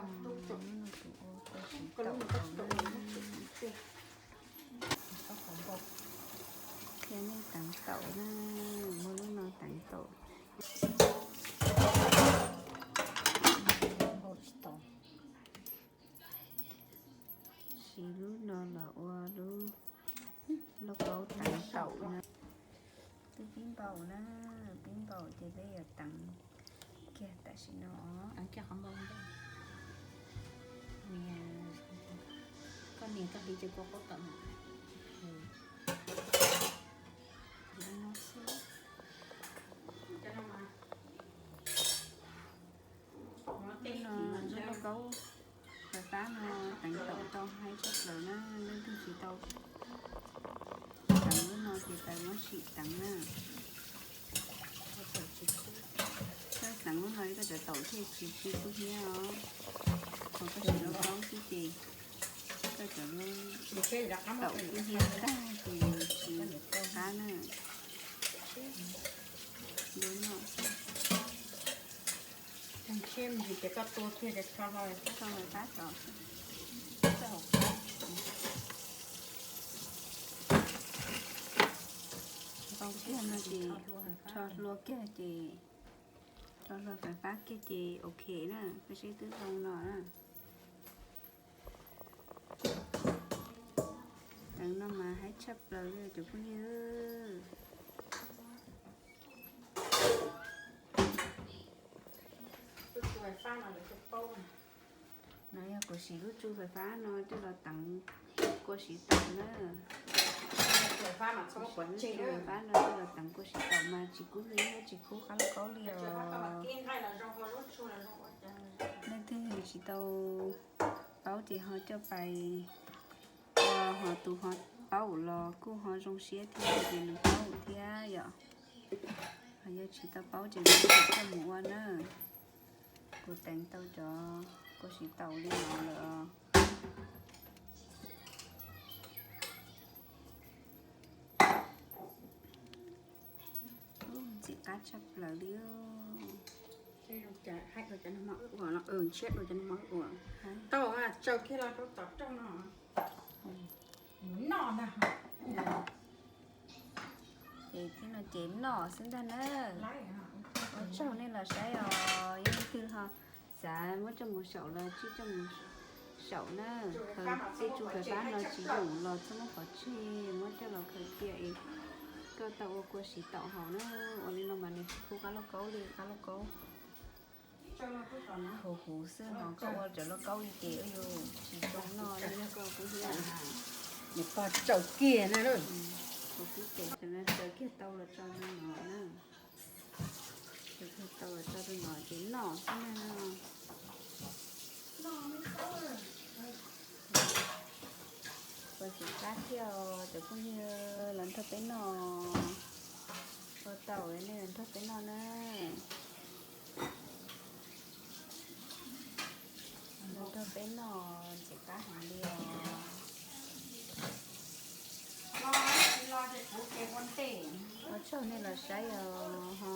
Lub no kuv ua kua siv taum hauv na. Thiab nej teev taum na, muab lub no teev taum. Siv lub no los ua lub lauj kaub teev taum na. Twb pib npaum na, pib npaum ces peb yuav teev kiag tam sim no. Koj nias koj hliv ces kua qaub tawm. Lub lauj kaub fais fab no teev taum tau haib tshaj plaws na, leej twg tsis tau teev lub no ces pab muab sim teev na. Koj teev lub no koj cov taum thiaj tsis ci kub hnyiab os. Thaum koj siv lauj kaub xwb ces koj cov taum kub hnyiab tag ces tsis qab na. Yuav noj xwb. Ces koj tua kiag ces tso hlo, tso hlo tab tom xwb. Tau kiag no ces tso hlua kiag ces, tso hlua fais fab kiag ces ok na, koj seb twb zoo no na. Teev no mas haib tshaj plaws li cov phooj ywg. No yog kuv siv lub tsu fais fab no coj los teev kua siv taum na. Kuv siv lub tsu fais fab no coj los teev kua siv taum mas tsis kub hnyiab thiab tsis kub qab lauj kaub li os. Leej twg tsis tau paub ces ho coj pais, ho tus ho paub los kuj ho zoo siab thiab ces nws paub thiab yom. Ho yog tsis tau paub ces mam coj mus ua na. Kuv teev tau cov kua siv taum li no lawm. Ntxim qab tshaj plaws li. Ntshiab dua cov no ua tau tsaws kiag los rau tom rooj no. Noj ntag. Ces tib no ces noj xwb ntag na. Ua tsaug nej los saib os, yog leej twg ho xav muab coj mus saum los tsij coj mus saum na. Khaws tej tsu fais fab no tsis yoom los txhob muab pov tseg, muab coj los khaws cia es koj tau ua kua siv taum haus na. Ua li no mas nws tsis kub qab lauj kaub li, qab lauj kaub huv huv xwb ho koj ua cov lauj kaub li ces ua yus tsis zoo noj li. Yog koj kub hnyiab, nws pog tsaws kiag na. Kuv kub ces tsaws kiag tau los tso rau no na. Tsaws kiag tau los tso rau no ces noj xwb na. Ua ntxim qab thiab os cov phooj ywg, los nrog peb noj. Ua tau nej los nrog peb noj na. Los nrog peb noj ntxim qab heev li os. Ua tsaug nej los saib os, ho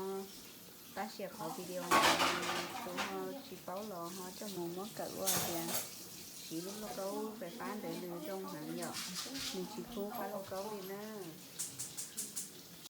pab share qhov video no, tus ho tsis paub los ho coj mus muab kawm ua tias siv lub lauj kaub fais fab ntawd nws zoo heev yom, nws tsis kub qab lauj kaub li na.